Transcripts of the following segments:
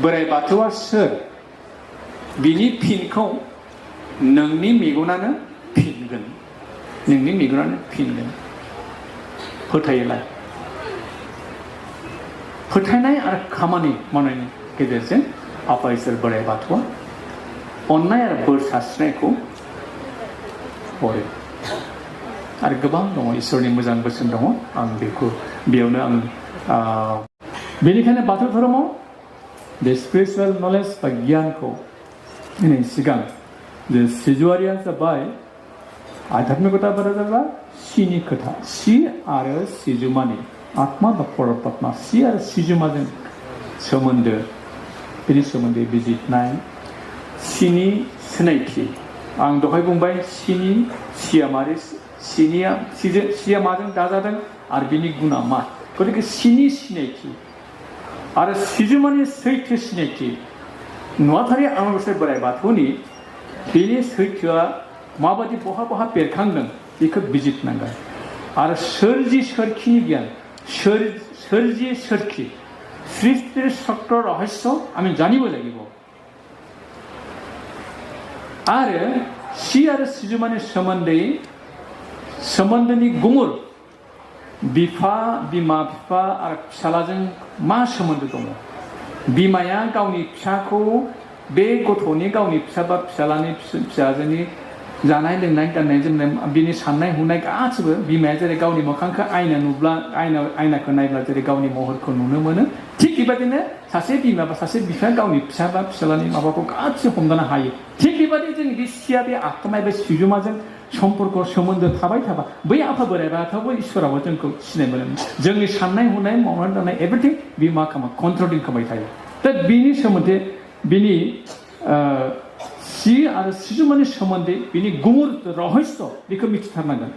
बोराइ बाथौआ सोर बिनि फिनखौ नोंनि मेगनानो फिनगोन नोंनि मेगनानो फिनगोन फोथायोलाय फोथायनाय आरो खामानि मावनायनि गेजेरजों आफा इसोर बोराइ बाथौआ अननाय आरो बोर सारस्रिनायखौ हरो आरो गोबां दङ इसोरनि मोजां बोसोन दङ आं बेखौ बेयावनो आं बेनिखायनो बाथौ धर्मआव बे स्पिरिचुवेल नलेज बा गियानखौ होनाय सिगां जे सिजुआरिया जाबाय आध्यात्मिकताफोरा जाबाय सिनि खोथा सि आरो सिजुमानि आत्मा बा परमात्मा सि आरो सिजुमाजों सोमोन्दो बेनि सोमोन्दै बिजिरनाय सिनि सिनायथि आं दहाय बुंबाय सिनि सिया मारै सिया माजों दाजादों आरो बिनि गुना मा गतिके सिनि सिनायथि आरो सिजुमानि सैथो सिनायथि नुवाथारि आनान गसाइ बोराइ बाथौनि बेनि सैथोआ माबादि बहा बहा बेरखांदों बेखौ बिजिरनांगोन आरो सोरजि सोरखिनि गियान सोरजि सोरखि सृष्टिर चक्र रहस्य আমি জানিব লাগিব आरो सि आरो सिजुमानि सोमोन्दोनि गुमुर बिफा बिमा बिफा आरो फिसालाजों मा सोमोन्दो दङ बिमाया गावनि फिसाखौ बे गथ'नि गावनि फिसा बा फिसालानि फिसाजोनि जानाय लोंनाय गाननाय जोमनाय बिनि साननाय हनाय गासिबो बिमाया जेरै गावनि मोखांखौ आयना नुब्ला आयनाखौ नायब्ला जेरै गावनि महरखौ नुनो मोनो थिग बेबायदिनो सासे बिमा बा सासे बिफाया गावनि फिसा बा फिसालानि माबाखौ गासिबो हमदानो हायो थिग बेबायदि जोंनि बे सिया बे आत्मा बे सिजुमाजों सम्पर्क सोमोन्दो थाबाय थाबा बै आफा बोराइ बाथौआबो इसोराबो जोंखौ सिनाय मोनो जोंनि साननाय हनाय मावनाय दांनाय एभ्रिथिं बे मा खालामो कन्ट्रलिं खालामबाय थायो दा बिनि सोमोन्दै बिनि सि आरो सिजुमानि सोमोन्दै बिनि गुमुर रहस्य बेखौ मिथिथारनांगोन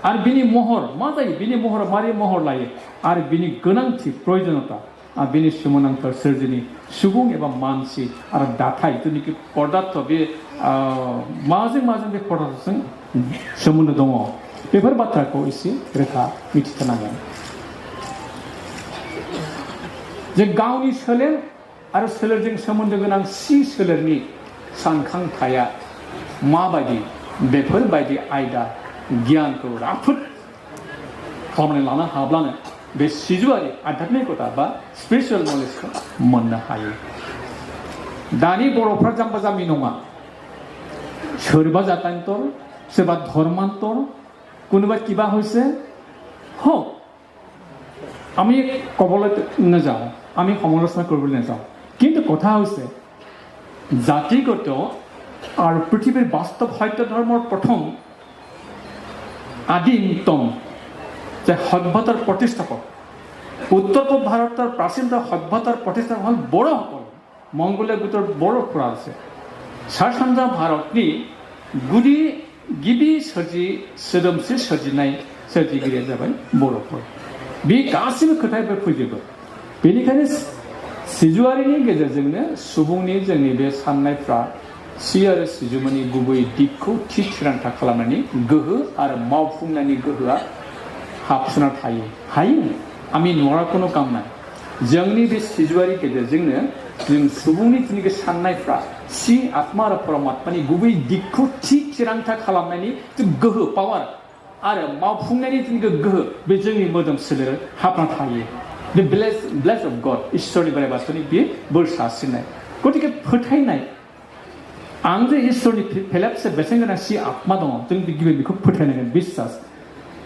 आरो बिनि महर मा जायो बिनि महरा मारै महर लायो आरो बिनि गोनांथि प्रयजनता आरो बिनि सोमोनांथाव सोरजिनि सुबुं एबा मानसि आरो दाथाय जेनाखि पदार्थ बे माजों बे पदार्थजों सोमोन्दो दङ बेफोर बाथ्राखौ एसे रोखा मिथिथारनांगोन जे गावनि सोलेर आरो सोलेरजों सोमोन्दो गोनां सि सोलेरनि सानखांथाया माबायदि बेफोरबायदि आयदा गियानखौ राफोद खालामनानै लानो हाब्लानो बे सिजुआरि आध्यात्मिकता बा स्पिरिचुवेल नलेजखौ मोननो हायो दानि बर'फ्रा जाम्बा जाम्बि नङा सोरबा জাতান্তর सोरबा ধর্মান্তর কোনোবা কিবা হৈছে হোক আমি ক'বলৈ নাযাওঁ আমি সমালোচনা কৰিবলৈ নাযাওঁ কিন্তু কথা হৈছে জাতিগত আৰু পৃথিৱীৰ বাস্তৱ সত্য ধৰ্মৰ প্ৰথম আদিমতম যে সভ্যতাৰ প্ৰতিষ্ঠাপক উত্তৰ পূব ভাৰতৰ প্ৰাচীন সভ্যতাৰ প্ৰতিষ্ঠাপক হ'ল বড়োসকল মংগোলীয় গোটৰ বড়ো খুৰা আছে सा सानजा भारतनि गुदि गिबि सोदोमस्रि सोरजिनाय सोरजिगिरिया जाबाय बर'फोर बे गासिबो खोथाफोर फैजोबो बेनिखायनो सिजुआरिनि गेजेरजोंनो सुबुंनि जोंनि बे साननायफ्रा सि आरो सिजुमानि गुबै दिगखौ थि थिरांथा खालामनायनि गोहो आरो मावफुंनायनि गोहोआ हाबसोना थायो हायो आमी नुवा कोनो काम नाय जोंनि बे सिजुआरि गेजेरजोंनो जों सुबुंनि जिनिखि साननायफ्रा सि आत्मा आरो परमात्मानि गुबै दिगखौ थि थिरांथा खालामनायनि गोहो पावार आरो मावफुंनायनि जिनिखि गोहो बे जोंनि मोदोम सोलेर हाबना थायो बे ब्लेस अफ गड इसोरनि बोराइ बाथौनि बे बोर सारस्रिनाय गतिके फोथायनाय आं जे इसोरनि फेलाबसे बेसेन गोनां सि आत्मा दङ जों गिबि बेखौ फोथायनांगोन बिश्वास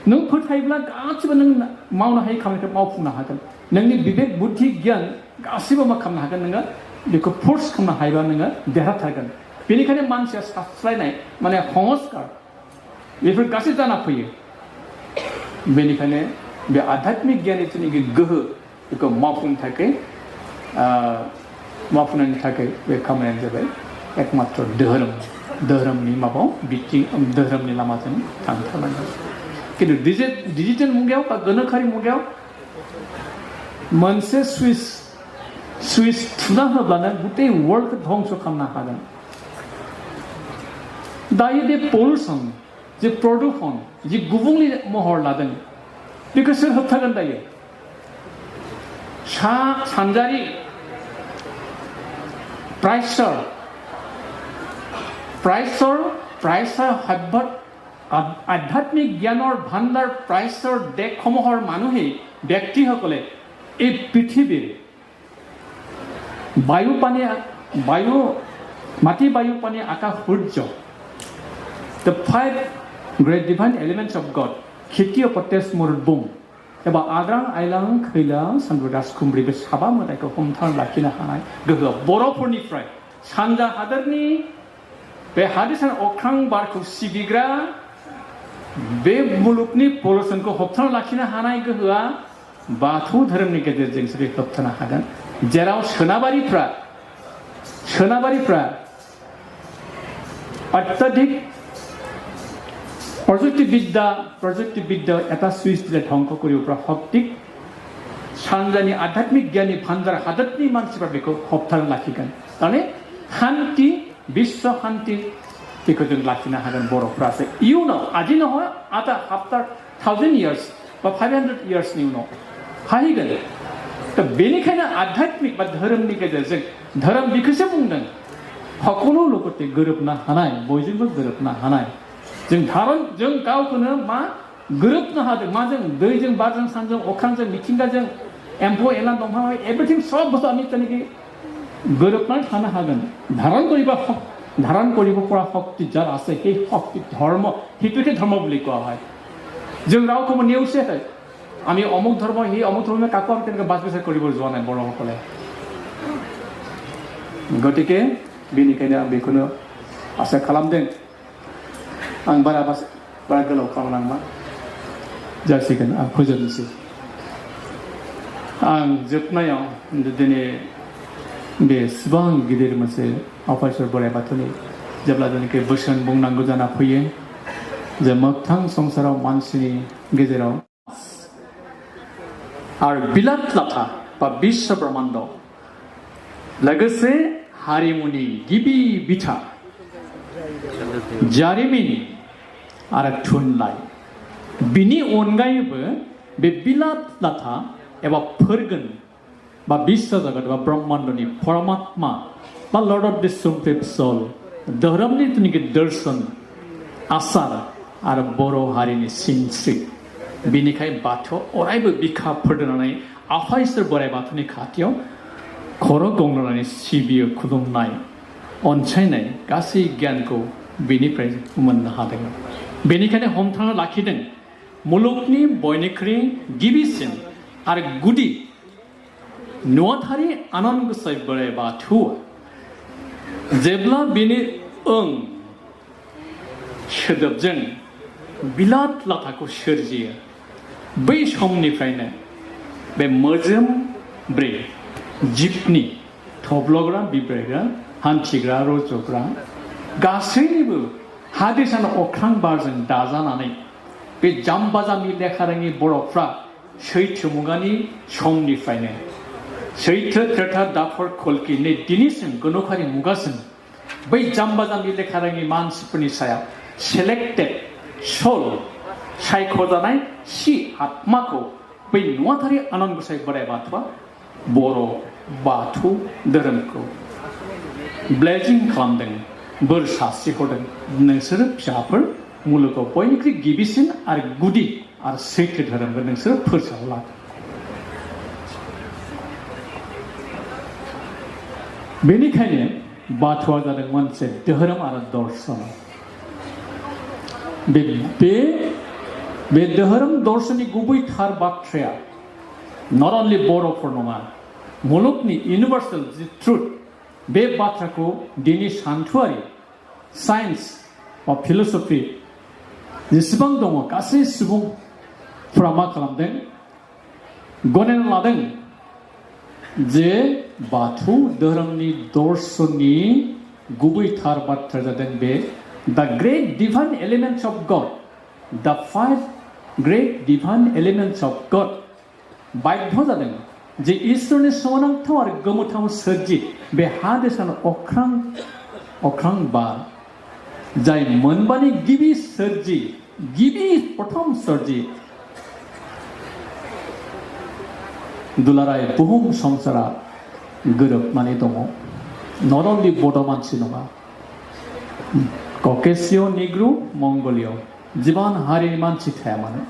नों फोथायब्ला गासिबो नों मावनो हायै खामानिखौ मावफुंनो हागोन नोंनि बिबेक बुद्धि गियान गासिबो मा खालामनो हागोन नोङो बेखौ फोर्स खालामनो हायोबा नोङो देरहाथारगोन बेनिखायनो मानसिया सास्रायनाय माने संस्कार बेफोर गासै जाना फैयो बेनिखायनो बे आध्यात्मिक गियाननि जिनिखि गोहो बेखौ मावफुंनायनि थाखाय बे खामानियानो जाबाय एकमात्र धोरोमनि माबायाव बिथिं धोरोमनि लामाजों थांथारनांगोन खिन्थु डिजिटेल मुगायाव बा गोनोखोआरि मुगायाव मोनसे सुइस थुना होब्लानो गुटे वर्ल्डखौ धंस खालामनो हागोन दायो बे पलुसन जे प्रदूषण जे गुबुंले महर लादों बेखौ सोर होबथागोन दायो सा सानजारि প্ৰাইছৰ সভ্যত আধ্যাত্মিক জ্ঞানৰ ভাণ্ডাৰ প্ৰাইছৰ দেশসমূহৰ মানুহেই ব্যক্তিসকলে এই পৃথিৱীৰ মাটি বায়ু পানী আকাশ সূৰ্য the 5 great divine elements of God खेथि पटेस मुरबुं एबा आद्रां आइलां खैलां सानदुदास खुमब्रि बे साबा मोदायखौ हमथाना लाखिनो हानाय गोहोआ बर'फोरनिफ्राय सानजा हादोरनि बे हादोरसानि अख्रां बारखौ सिबिग्रा बे मुलुगनि पलुसनखौ होबथाना लाखिनो हानाय गोहोआ बाथौ धोरोमनि गेजेरजोंसो बे होबथानो हागोन जेराव सोनाबारिफ्रा अत्यधिक प्रযুক্তিবিদ্যা এটা সুইচ দিলে ধ্বংস কৰিব পৰা শক্তিক সানজানি আধ্যাত্মিক জ্ঞানী ভাণ্ডাৰ হাদতনি मानसिफ्रा बेखौ होबथाना लाखिगोन माने शान्ति विश्व शान्ति बेखौ जों लाखिनो हागोन बर'फ्रासो इयुनाव आदि नहय आफ्टार 1000 years बा 500 years नि उनाव हाहैगोन दा बेनिखायनो आध्यात्मिक बा धोरोमनि गेजेरजों धोरोम बिखौसो बुंदों সকলো लोगोते गोरोबनो हानाय बयजोंबो गोरोबनो हानाय जों गावखौनो मा गोरोबनो हादों माजों दैजों बारजों सानजों अख्रांजों मिथिंगाजों एम्फौ एनला दंफां एभ्रिथिं सब बुस्थु আমি তেনেকৈ गोरोबनानै थानो हागोन ধাৰণ কৰিব পৰা শক্তি যাৰ আছে সেই শক্তি ধৰ্ম সেইটোকে ধৰ্ম বুলি কোৱা হয় जों रावखौबो नेवसियाखै আমি অমুক ধৰ্ম সেই অমুক ধৰ্মে কাকো আমি তেনেকৈ বাছ বিচাৰ কৰিব যোৱা নাই বড়সকলে গতিকে बेनिखायनो आं बेखौनो आसा खालामदों आं बारा गोलाव खालामनांला जासिगोन आं फोजोबनोसै आं जोबनायाव दिनै बे एसेबां गिदिर मोनसे आफा इसोर बोराइ बाथौनि जेब्ला जेनाखि बोसोन बुंनांगौ जाना फैयो जे मोगथां संसाराव मानसिनि गेजेराव आरो बिलात लाथा बा बिश्व ब्रह्माण्ड लोगोसे हारिमुनि गिबि बिथा जारिमिन आरो थुनलाइ बिनि अनगायैबो बे बिलात लाथा एबा फोरगोन बा बिश्व जगत बा ब्रह्माण्डनि परमात्मा बा लर्ड अफ द सुप्रिम सोल धोरोमनि तुनिकि दर्शन आसार आरो बर' हारिनि सिनस्रि बिनिखाय बाथौ अरायबो बिखा फोरदोनानै आफा इसोर बोराइ बाथौनि खाथियाव खर' गंग्लायनानै सिबियो खुलुमनाय अनसायनाय गासै गियानखौ बेनिफ्राय मोननो हादों बेनिखायनो हमथाना लाखिदों मुलुगनि बयनिख्रुइ गिबिसिन आरो गुदि नुवाथारि आनान गसाइ बोराइ बाथौआ जेब्ला बेनि सोदोबजों बिलात लाथाखौ सोरजियो बै समनिफ्रायनो बे मोजोम ब्रै जिबनि थब्लग्रा बिब्रायग्रा हान्थिग्रा रज'ग्रा गासैनिबो हादोरसानि अख्रां बारजों दाजानानै बे जाम्बा जाम्बि लेखा रोङि बर'फ्रा सैथो मुगानि समनिफ्रायनो सैथो त्रेता दापर कल्कि नै दिनैसिम गोनोखोआरि मुगासिम बै जाम्बा जाम्बि लेखा रोङि मानसिफोरनि सायाव सेलेक्टेड सोल सायख'जानाय सि आत्माखौ बै नुवाथारि आनान गसाइ बोराइ बाथौआ बर' बाथौ धोरोमखौ ब्लेसिं खालामदों बोर सारस्रिहरदों नोंसोरो फिसाफोर मुलुगाव बयनिख्रुइ गिबिसिन आरो गुदि आरो सैथो धोरोमखौ नोंसोरो फोसावला बेनिखायनो बाथौआ जादों मोनसे धोरोम आरो दर्शन बे धोरोम दर्शननि गुबै थार बाथ्राया नट अनलि बर'फोर नङा मुलुगनि इउनिभार्सेल जि ट्रुथ बे बाथ्राखौ दिनै सानथौआरि साइन्स बा फिलसफि जेसेबां दङ गासै सुबुंफोरा मा खालामदों गनायना लादों जे बाथौ धोरोमनि दर्शननि गुबै थार बाथ्राया जादों बे द ग्रेट डिभाइन एलिमेन्ट्स अफ गड द 5 ग्रेट डिभाइन एलिमेन्ट्स अफ गड बाध्य जादों जे ईश्वरनि सोमोनांथाव आरो गोमोथाव सोरजि बे हा देशानि अख्रां बार जाय मोनबानि गिबि प्रथम सोरजि दुलाराय बुहुम संसारा गोरोबनानै दङ not only Bodo मानसि नङा ककेशिय निग्रु मंगोलिय जिमान हारिनि मानसि थाया मानो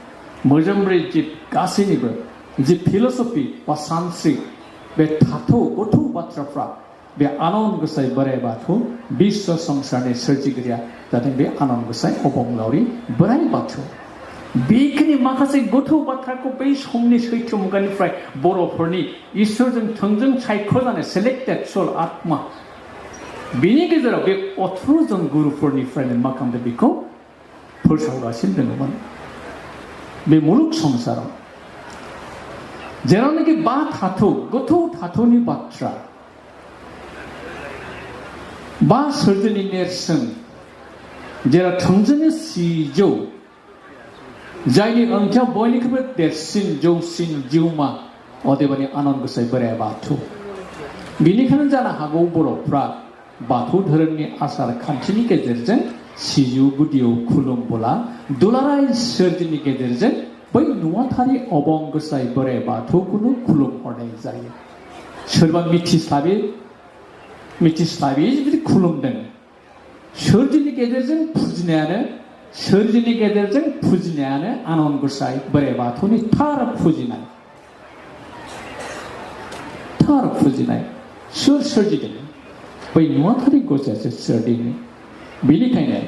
मोजोमब्रै जिब गासैनिबो जि फिलसफी बा सानस्रि बे थाथौ गोथौ बाथ्राफ्रा बे आनान गसाइ बोराइ बाथौ विश्व संसारनि सोरजिगिरिया जादों बे आनान गसाइ अबंलावरि बोराइ बाथौ बेखिनि माखासे गोथौ बाथ्राखौ बै समनि सैथो मुगानिफ्राय बर'फोरनि इसोरजों थोंजों सायख'जानाय सेलेक्टेड सोल आत्मा बिनि गेजेराव बे 18 जन गुरुफोरनिफ्रायनो मा खालामदों बेखौ फोसावगासिनो दङमोन बे मुलुग संसाराव जेरावनाखि बा थाथौ गोथौ थाथौनि बाथ्रा बा सोरजिनि नेरसोन जेराव थोंजोङै सिजौ जायनि ओंथिया बयनिख्रुइबो देरसिन जौसिन जिउमा अदेबानि आनान गसाइ बोराइ बाथौ बेनिखायनो जानो हागौ बर'फ्रा बाथौ धोरोमनि आसार खान्थिनि गेजेरजों सिजौ गुदियाव खुलुमबोला दुलाराय सोरजिनि गेजेरजों बै नुवाथारि अबं गसाइ बोराइ बाथौखौनो खुलुमहरनाय जायो सोरबा मिथिस्लाबै जुदि खुलुमदों सोरजिनि गेजेरजों फुजिनायानो आनान गसाइ बोराइ बाथौनि थार फुजिनाय सोर सोरजिदों बै नुवाथारि गसाइयासो सोरजिदों बेनिखायनो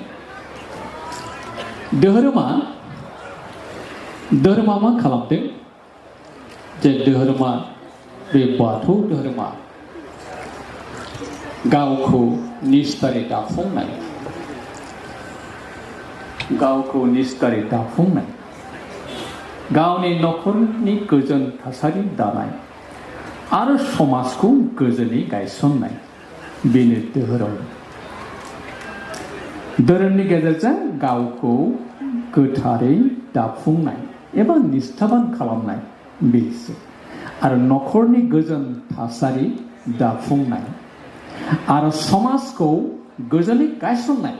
धोरोमा मा खालामदों जे धोरोमा बे बाथौ धोरोमा गावखौ निस्थारै दाफुंनाय गावनि न'खरनि गोजोन थासारि दानाय आरो समाजखौ गोजोनै गायसननाय बेनो धोरोमनि गेजेरजों गावखौ गोथारै दाफुंनाय एबा निष्ठाबान खालामनाय बेसो आरो न'खरनि गोजोन थासारि दाफुंनाय आरो समाजखौ गोजोनै गायसननाय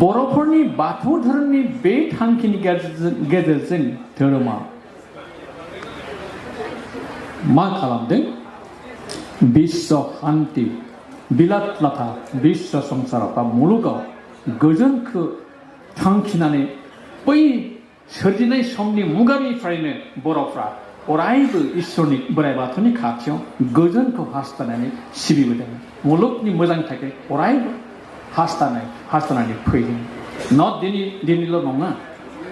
बर'फोरनि बाथौ धोरोमनि बे थांखिनि गेजेरजों धोरोमा मा खालामदों विश्व शान्ति बिलात लाथा विश्व संसाराव बा मुलुगाव गोजोनखौ थांखिनानै बै सोरजिनाय समनि मुगानिफ्रायनो बर'फ्रा अरायबो इसोरनि बोराइ बाथौनि खाथियाव गोजोनखौ हास्थायनानै सिबिबोदों मुलुगनि मोजांनि थाखाय अरायबो हास्थायनानै फैदों नट दिनैल' नङा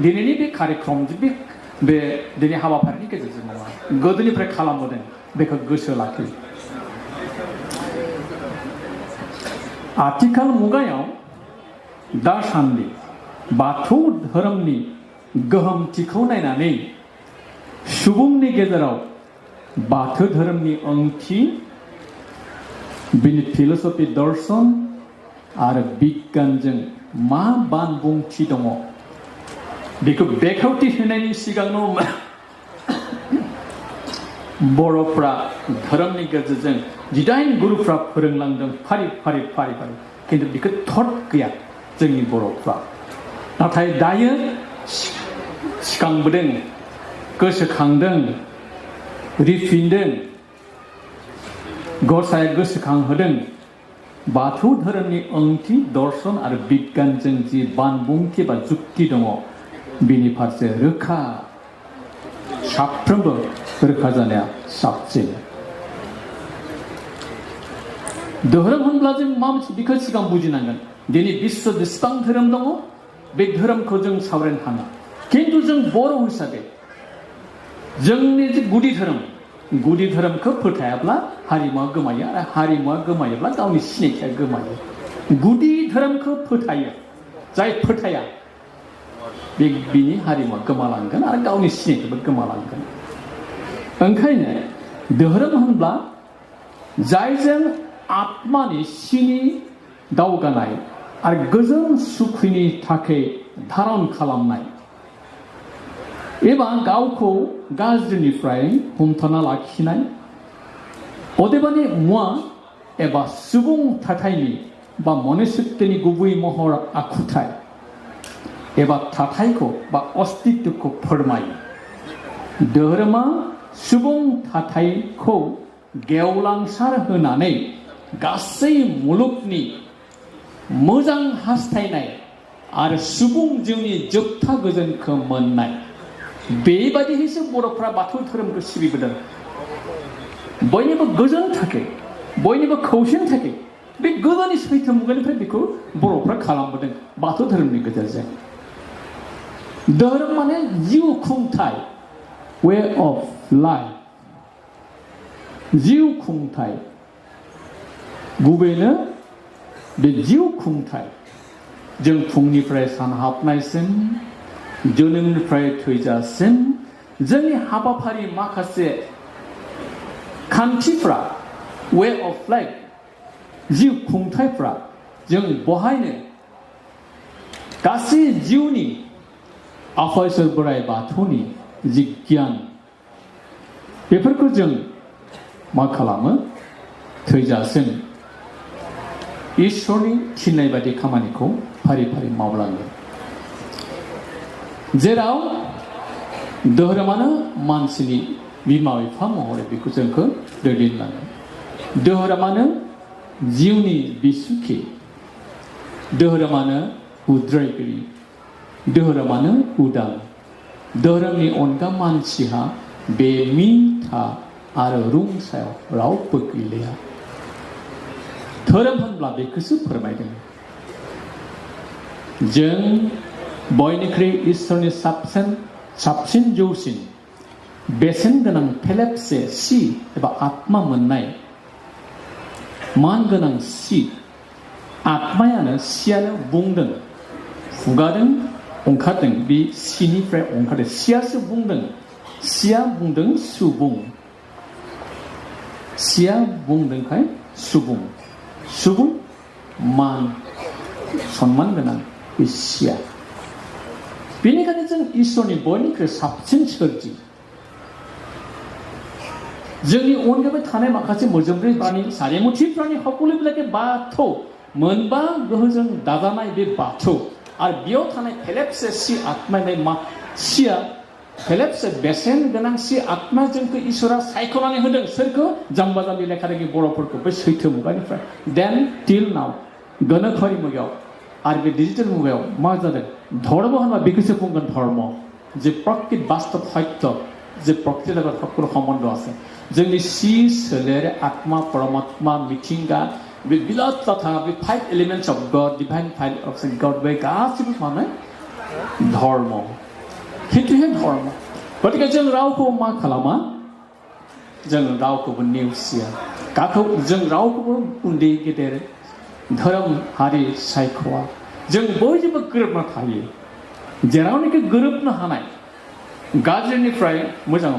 दिनैनि बे कार्यक्रम बे दिनै हाबाफारिनि गेजेरजों नङा गोदोनिफ्राय खालामबोदों बेखौ गोसो लाखि आथिखाल मुगायाव दासान्दि बाथौ धोरोमनि गोहोमथिखौ नायनानै सुबुंनि गेजेराव बाथौ धोरोमनि ओंथि बिनि फिलसफी दर्शन आरो बिगियानजों मा बानबुंथि दङ बेखौ बेखेवथि होनायनि सिगांनो बर'फ्रा धोरोमनि गेजेरजों 18 गुरुफ्रा फोरोंलांदों फारि खिन्थु बेखौ थट गैया जोंनि बर'फ्रा नाथाय दायो सिखांबोदों गोसोखांदों रिफिनदों गसाइया गोसोखांहोदों बाथौ धोरोमनि ओंथि दर्शन आरो बिगियानजों जि बानबुंथि बा जुक्ति दङ बिनि फारसे साफ्रोमबो रोखा जानाया साबसिन धोरोम होनब्ला जों मा मोनसे बेखौ सिगां बुजिनांगोन दिनै बिश्व जेसेबां धोरोम दङ बे धोरोमखौ जों सावरायनो थाङा खिन्थु जों बर' हिसाबै जोंनि जे गुदि धोरोमखौ फोथायाब्ला हारिमुवा गोमायो आरो हारिमुवा गोमायोब्ला गावनि सिनायथिया गोमायो गुदि धोरोमखौ फोथायो जाय फोथाया बिनि हारिमुवा गोमालांगोन आरो गावनि सिनायथियाबो गोमालांगोन ओंखायनो धोरोम होनब्ला जायजों आत्मानि सिनि दावगानाय आरो गोजोन सुखनि थाखाय धारन खालामनाय एबा गावखौ गाज्रिनिफ्राय हमथाना लाखिनाय अदेबानि मुवा एबा सुबुं थाथायनि बा मनुष्यत्वनि गुबै महर आखुथाय एबा थाथायखौ बा अस्तित्वखौ फोरमायो धोरोमा सुबुं थाथायखौ गेवलांसार होनानै गासै मुलुगनि मोजां हास्थायनाय आरो सुबुं जिउनि जोबथा गोजोनखौ मोननाय बेबायदिहैसो बर'फ्रा बाथौ धोरोमखौ सिबिबोदों बयनिबो गोजोन थाखै बयनिबो खौसेन थाखै बे गोदोनि सैथो मुगानिफ्राय बेखौ बर'फ्रा खालामबोदों बाथौ धोरोमनि गेजेरजों धोरोम माने जिउ खुंथाय वे अफ लाइफ जिउ खुंथाय गुबैनो बे जिउ खुंथाय जों फुंनिफ्राय सान हाबनायसिम जोनोमनिफ्राय थैजासिम जोंनि हाबाफारि माखासे खान्थिफ्रा वे अफ लाइफ जिउ खुंथायफ्रा जों बहायनो गासै जिउनि आफा इसोर बोराइ बाथौनि जि गियान बेफोरखौ जों मा खालामो थैजासिम इसोरनि थिननाय बायदि खामानिखौ फारि फारि मावलाङो जेराव धोरोमानो मानसिनि बिमा बिफा महरै बेखौ जोंखौ दैदेनलाङो धोरोमानो जिउनि बिसुखि धोरोमानो उद्रायगिरि धोरोमानो उदां धोरोमनि अनगा मानसिहा बे मिथा आरो रुंसायाव रावबो गैलिया धोरोम होनब्ला बेखौसो फोरमायदों जों बयनिख्रुइ इसोरनि साबसिन जौसिन बेसेन गोनां फेलेबसे सि एबा आत्मा मोननाय मान गोनां सि आत्मायानो सियानो बुंदों खुगादों ओंखारदों बे सिनिफ्राय ओंखारदों सियासो बुंदों सिया बुंदों सुबुं सिया बुंदोंखाय सुबुं मान सन्मान गोनां बे सिया बेनिखायनो जों इसोरनि बयनिख्रुइ साबसिन सोरजि जोंनि अनगायै थानाय माखासे मोजोमब्रै प्राणी सारिमुथि प्राणी সকলোবিলাকে बाथौ मोनबा गोहोजों दाजानाय बे बाथौ आरो बेयाव थानाय फेलेबसे सि आत्मानि मा सिया फेलेबसे बेसेन गोनां सि आत्मा जोंखौ इसोरा सायख'नानै होदों सोरखौ जाम्बा जाम्बि लेखा रोङि बर'फोरखौ बे सैथो मुगानिफ्राय देन टिल नाउ गोनोखोआरि मुगायाव आरो बे डिजिटेल मुगायाव मा जादों धर्म होनबा बेखौसो बुंगोन धर्म जे प्रकृत बास्तव सत्य जे प्रकृति লগত সকলো সম্বন্ধ আছে जोंनि सि सोलेर आत्मा परमात्मा मिथिंगा बे बिराद तथा बे 5 elements of God divine 5 of God बे गासिबो माने धर्म हितुहे धर्म गतिके जों रावखौ मा खालामा जों रावखौबो नेवसिया गाखौ जों रावखौबो उन्दै गेदेर धर्म हारि सायख'आ जों बयजोंबो गोरोबना थायो जेरावनाखि गोरोबनो हानाय गाज्रिनिफ्राय मोजां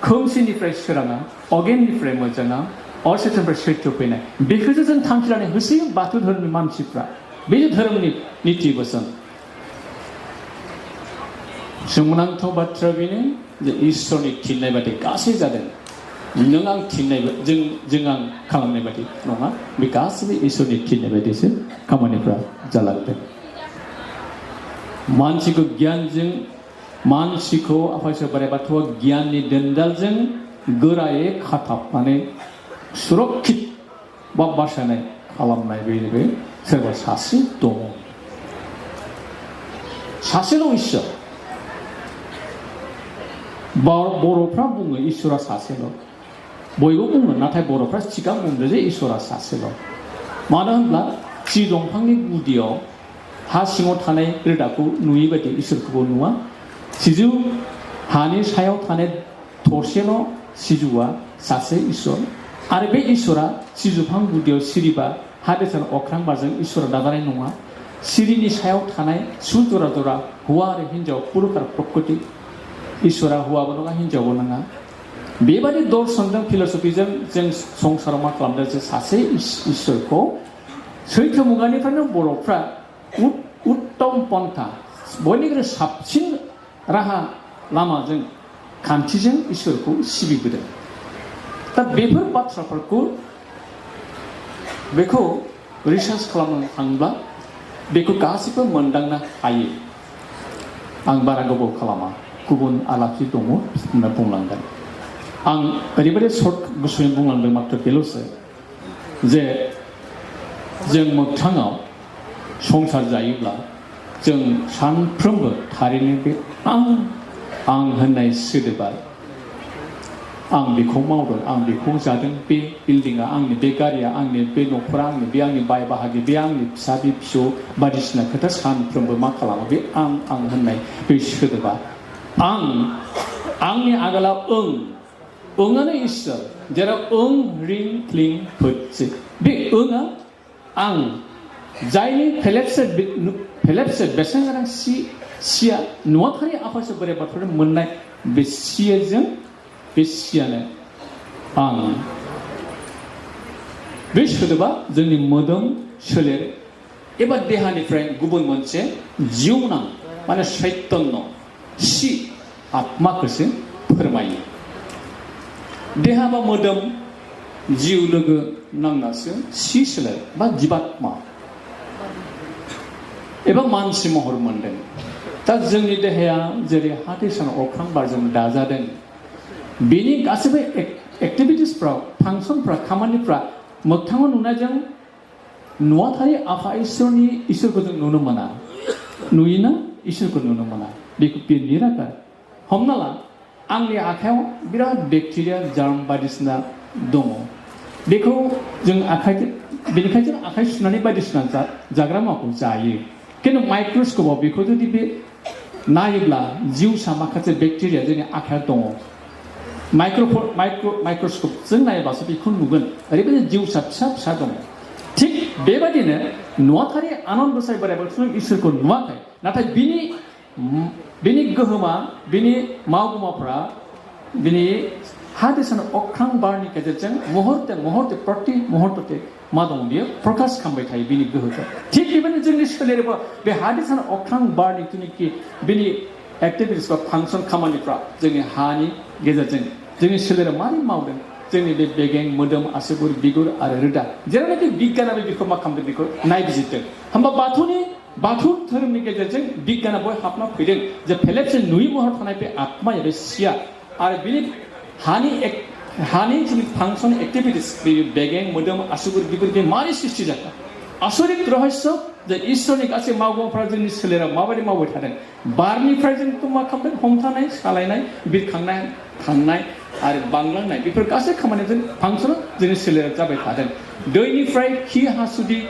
खोमसिनिफ्राय सोराङा अगेननिफ्राय मोजाङा असैथोनिफ्राय सैथो फैनाय बेखौसो जों थांखि लानाय होसोयो बाथौ धोरोमनि मानसिफ्रा बे धोरोमनि नीति बोसोन सोमोनांथाव बाथ्रा बेनो जे इसोरनि थिननाय बायदि गासै जादों नों आं थिननाय जों आं खालामनाय बायदि नङा बे गासैबो इसोरनि थिननाय बायदिसो खामानिफ्रा जालांदों मानसिखौ गियानजों मानसिखौ आफा इसोर बोराइ बाथौआ गियाननि दोनदालजों गोरायै खाथाबनानै सुरक्षित बा बासायनाय खालामनाय बे सोरबा सासे दङ सासेल' इसोर बर'फ्रा बुङो इसोरा सासेल' बयबो बुङो नाथाय बर'फ्रा सिगां बुंदों जे इसोरा सासेल' मानो होनब्ला सि दंफांनि गुदियाव हा सिङाव थानाय रोदाखौ नुयै बायदि इसोरखौबो नुवा सिजौ हानि सायाव थानाय थरसेल' सिजौआ सासे इसोर आरो बे इसोरा सिजौफां गुदियाव सिरिबा हा बेसेन अख्रां बारजों इसोरा दाजानाय नङा सिरिनि सायाव थानाय सु जरा जरा हौवा आरो हिन्जाव पुरुष आरो प्रकृति इसोरा हौवाबो नङा हिन्जावबो नङा बेबादि दर्शनजों फिलसफिजों जों संसाराव मा खालामदों जे सासे इसोरखौ सैथो मुगानिफ्रायनो बर'फ्रा उत्तम पन्था बयनिख्रुइ साबसिन राहा लामाजों खान्थिजों इसोरखौ सिबिबोदों दा बेफोर बाथ्राफोरखौ बेखौ रिसार्च खालामनो थांब्ला बेखौ गासिबो मोनदांनो हायो आं बारा गोबाव खालामा गुबुन आलासि दङ होनना बुंलांगोन आं ओरैबायदि सर्ट गुसुयै बुंलांदों मात्र बेल'सो जे जों मोगथाङाव संसार जायोब्ला जों सानफ्रोमबो थारैनो बे आं होननाय सोदोबा आं बेखौ मावदों आं बेखौ जादों बे बिल्डिंआ आंनि बे गारिया आंनि बे न'खरा आंनि बे आंनि बाय बाहागि बे आंनि फिसा बे फिसौ बायदिसिना खोथा सानफ्रोमबो मा खालामो बे आं होननाय बे सोदोबा आंनि आगोलाव ओंआनो इसोर जेराव रिं क्लिं फोदसे बे ओंआ आं जायनि फेलेबसे बेसेन गोनां सिया नुवाथारि आफासो बोराइ बाथौनि मोननाय बे सिजों बे सियानो आं बे सोदोबा जोंनि मोदोम सोलेर एबा देहानिफ्राय गुबुन मोनसे जिउनां माने चैतन्य सि आत्माखौसो फोरमायो देहा बा मोदोम जिउ लोगो नांनासो सि सोलेर बा जिबात्मा एबा मानसि महर मोनदों दा जोंनि देहाया जेरै हा दै सान अख्रां बारजों दाजादों बेनि गासैबो एक्टिभिटिसफ्राव फांसनफ्रा खामानिफ्रा मोगथाङाव नुनायजों नुवाथारि आफा इसोरखौ जों नुनो मोना नुयोना इसोरखौ नुनो मोना बेखौ बे निराकार हमना ला आंनि आखायाव बिराद बेक्टेरिया जार्म बायदिसिना दङ बेखौ जों बेनिखायनो जों आखाइ सुनानै बायदिसिना जाग्रा मुवाखौ जायो खिन्थु माइक्रस्कपआव बेखौ जुदि बे नायोब्ला जिउसा माखासे बेक्टेरिया जोंनि आखायाव दङ माइक्रस्कपजों नायोब्लासो बेखौ नुगोन ओरैबायदि जिउसा फिसा फिसा दङ थिग बेबायदिनो नुवाथारि आनन्द गसाइ बोराइ बाथौनि इसोरखौ नुवाखै नाथाय बिनि गोहोमा बिनि मावगुमाफ्रा बिनि हा दै सान अख्रां बारनि गेजेरजों महरते प्रति महरते मा दं बियो प्रकाश खालामबाय थायो बिनि गोहोखौ थिग बेबायदिनो जोंनि सोलेरावबो बे हा दै सान अख्रां बारनि जिनिखि बिनि एक्टिभिटिस बा फांसन खामानिफ्रा जोंनि हानि गेजेरजों जोंनि सोलेराव मारै मावदों जोंनि बे बेगें मोदोम आसुगुर बिगुर आरो रोदा जेरावनाखि बिगियानाबो बेखौ मा खालामदों बेखौ नायबिजिरदों होमबा बाथौ धोरोमनि गेजेरजों बिगियाना बय हाबना फैदों जे फेलेबसे नुयै महर थानाय बे आत्माया बे सिया आरो बिनि हानि जिनि फांसन एक्टिभिटिस बे बेगें मोदोम आसुगुर बिगुर बे मारै सृष्टि जाखो आसरित रहस्य जे इसोरनि गासै मावग्राफ्रा जोंनि सोलेराव माबायदि मावबाय थादों बारनिफ्राय जोंखौ मा खालामदों हमथानाय सालायनाय बिरखांनाय थांनाय आरो बांलांनाय बेफोर गासै खामानिजों फांसना जोंनि सोलेराव जाबाय थादों दैनिफ्राय खि हासुदै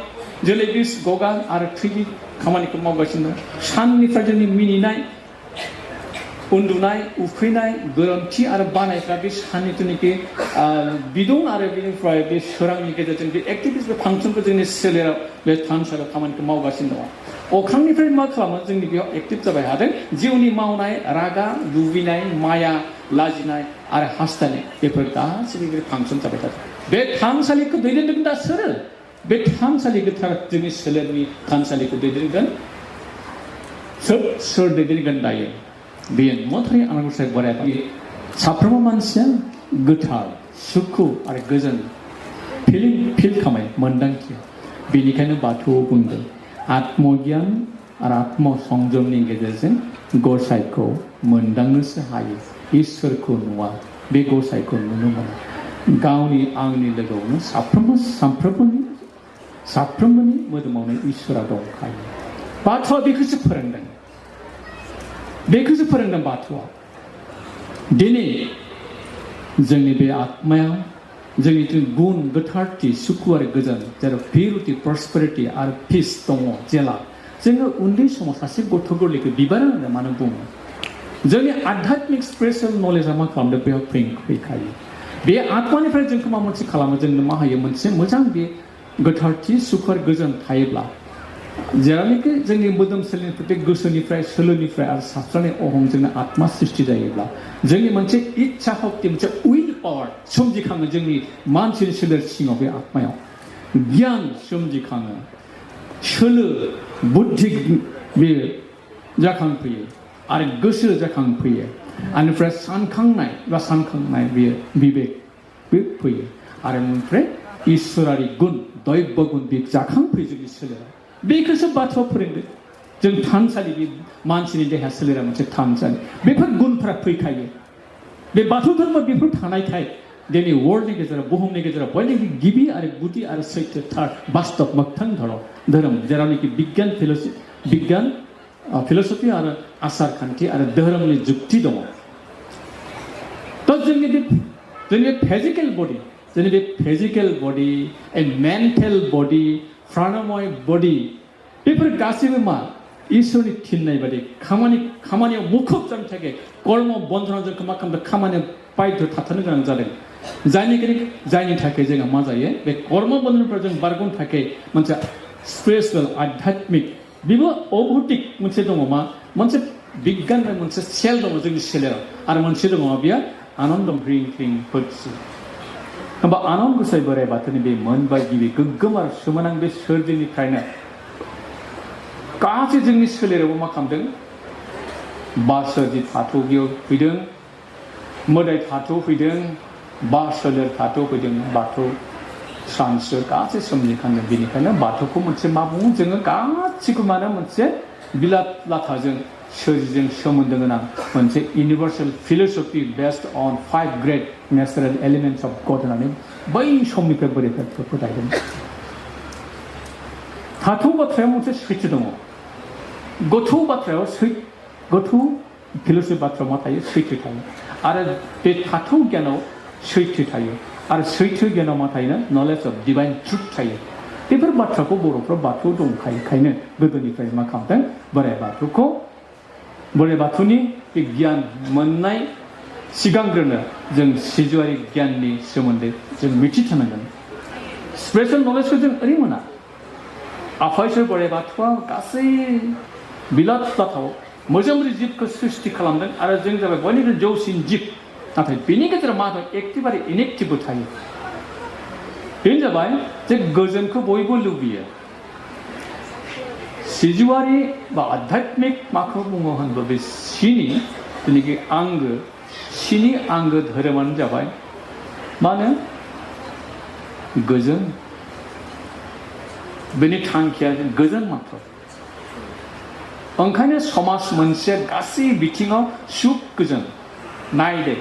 जोलै बिस गगा आरो थैनि खामानिखौ मावगासिनो दं साननिफ्राय जोंनि मिनिनाय उन्दुनाय उखैनाय गोरोन्थि आरो बानायफ्रा बे साननि जिनिखि बिदुं आरो बेनिफ्राय बे सोरांनि गेजेरजों बे एक्टिभिटिस बे फांसनखौ जोंनि सोलेराव बे थानसालियाव खामानिखौ मावगासिनो दङ अख्रांनिफ्राय मा खालामो जोंनि बेयाव एक्टिभ जाबाय थादों जिउनि मावनाय रागा लुबैनाय माया लाजिनाय आरो हास्थायनाय बेफोर गासैबो फांसन जाबाय थादों बे थानसालिखौ दैदेनदों दा सोर बे थानसालि गोथार जोंनि सोलेरनि थानसालिखौ दैदेनगोन सोर दैदेनगोन दायो बेयो नुवाथारि आनान गसाइ बोराइ बाथौ साफ्रोमबो मानसिया गोथार सुखु आरो गोजोन फिल खालामनाय मोन्दांथि बेनिखायनो बाथौआव बुंदों आत्मगियान आरो आत्म संजमनि गेजेरजों गसाइखौ मोनदांनोसो हायो इसोरखौ नुवा बे गसाइखौ नुनो मोना गावनि आंनि लोगोआवनो साफ्रोमबोनि मोदोमावनो इसोरा दंखायो बाथौआ बेखौसो फोरोंदों बाथौआ दिनै जोंनि बे आत्माया जोंनि गुन गोथारथि सुखु आरो गोजोन जेराव पिउरिटि प्रस्पेरिटि आरो पिस दङ जेला जोङो उन्दै समाव सासे गथ' गोरलैखौ बिबार होनना मानो बुङो जोंनि आध्यात्मिक स्पिरिचुवेल नलेजआ मा खालामदों बेयाव फैखायो बे आत्मानिफ्राय जोंखौ मा मोनसे खालामो जोंनो मा होयो मोनसे मोजां बे गोथारथि सुखु आरो गोजोन थायोब्ला जेरावनाखि जोंनि मोदोम सोलेरनिफ्राय बे गोसोनिफ्राय सोलोनिफ्राय आरो साबस्रानाय अहंजोंनो आत्मा सृष्टि जायोब्ला जोंनि मोनसे इच्छा शक्ति मोनसे उइल पावार सोमजिखाङो जोंनि मानसिनि सोलेर सिङाव बे आत्मायाव गियान सोमजिखाङो सोलो बुद्धि बे जाखांफैयो आरो गोसो जाखांफैयो आनिफ्राय सानखांनाय बेयो बिबेक बे फैयो आरो ओमफ्राय इसोरारि गुन दैब गुन बे जाखांफैयो जोंनि सोलेराव बेखौसो बाथौआ फोरोंदों जों थानसालि बे मानसिनि देहा सोलेरा मोनसे थानसालि बेफोर गुनफ्रा फैखायो बे बाथौ धर्म बेफोर थानायखाय दिनै वर्ल्डनि गेजेराव बुहुमनि गेजेराव बयनिख्रुइ गिबि आरो गुदि आरो सैथो थार बास्तब मोगथां धोरोम जेरावनोखि बिगियान फिलसफि आरो आसार खान्थि आरो धोरोमनि जुक्ति दङ थ' जोंनि फिजिकेल बडि जोंनि बे फिजिकेल बडि ए मेन्टेल बडि प्राणमय बडि बेफोर गासैबो मा इसोरनि थिननाय बायदि खामानियाव मुखुब जानो थाखाय कर्म बन्धनाव जोंखौ मा खालामदों खामानियाव बायध' थाथारनो गोनां जादों जायनि थाखाय जोंहा मा जायो बे कर्म बन्धननिफ्राय जों बारग'नो थाखाय मोनसे स्पिरिचुवेल आध्यात्मिक बेबो अभौतिक मोनसे दङ मा मोनसे बिगियान मोनसे सेल दङ जोंनि सोलेराव आरो मोनसे दङ बेयो आनन्द ह्रिं ह्रिं फुटसि होमबा आनान गसाइ बोराइ बाथौनि बे मोनबा गिबि गोग्गोम आरो सोमोनां बे सोरजिनिफ्रायनो गासै जोंनि सोलेरावबो मा खालामदों बार सोरजि धातु बेयाव फैदों मोदाय धातु फैदों बार सोलेर धातु फैदों बाथौ सानस्रो गासै सोमजिखांदों बेनिखायनो बाथौखौ मोनसे मा बुङो जोङो गासैखौ मानो मोनसे बिलात लाथाजों सोरजिजों सोमोन्दो गोनां मोनसे universal philosophy based on 5 great natural elements of god होननानै बै समनिफ्राय बोराइफोर फोथायदों धातु बाथ्रायाव मोनसे सैथो दङ गोथौ बाथ्रायाव गोथौ फिलसफि बाथ्रायाव मा थायो सैथो थायो आरो बे धातु गियानाव सैथो थायो आरो सैथो गियानाव मा थायो नलेज अफ डिभाइन ट्रुथ थायो बेफोर बाथ्राखौ बर'फ्रा बाथौ दंखायोखायनो गोदोनिफ्राय मा खालामदों बोराइ बाथौनि बे गियान मोननाय सिगांग्रोनो जों सिजौआरि गियाननि सोमोन्दै जों मिथिथारनांगोन स्पिरिचुवेल नलेजखौ जों ओरै मोना आफा इसोर बोराइ बाथौआ गासै बिलात लाथाव मोजोमरि जिबखौ सृष्टि खालामदों आरो जों जाबाय बयनिख्रुइ जौसिन जिब नाथाय बेनि गेजेराव मा दं एक्टिभ आरो इनएक्टिभबो थायो बेनो जाबाय जे गोजोनखौ बयबो लुबैयो सिजौआरि बा आध्यात्मिक माखौ बुङो होनब्ला बे सिनि आंगो धोरोमानो जाबाय मा होनो गोजोन बेनि थांखिया गोजोन मात्र ओंखायनो समाज मोनसे गासै बिथिङाव सुख गोजोन नायदो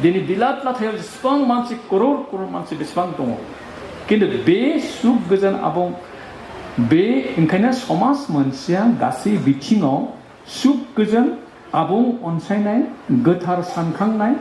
दिनै बिलात लाथायाव जेसेबां मानसि करोड़ मानसि बेसेबां दङ खिन्थु बे सुख गोजोन आबुं बे ओंखायनो समाज मोनसेया गासै बिथिङाव सुख गोजोन आबुं अनसायनाय गोथार सानखांनाय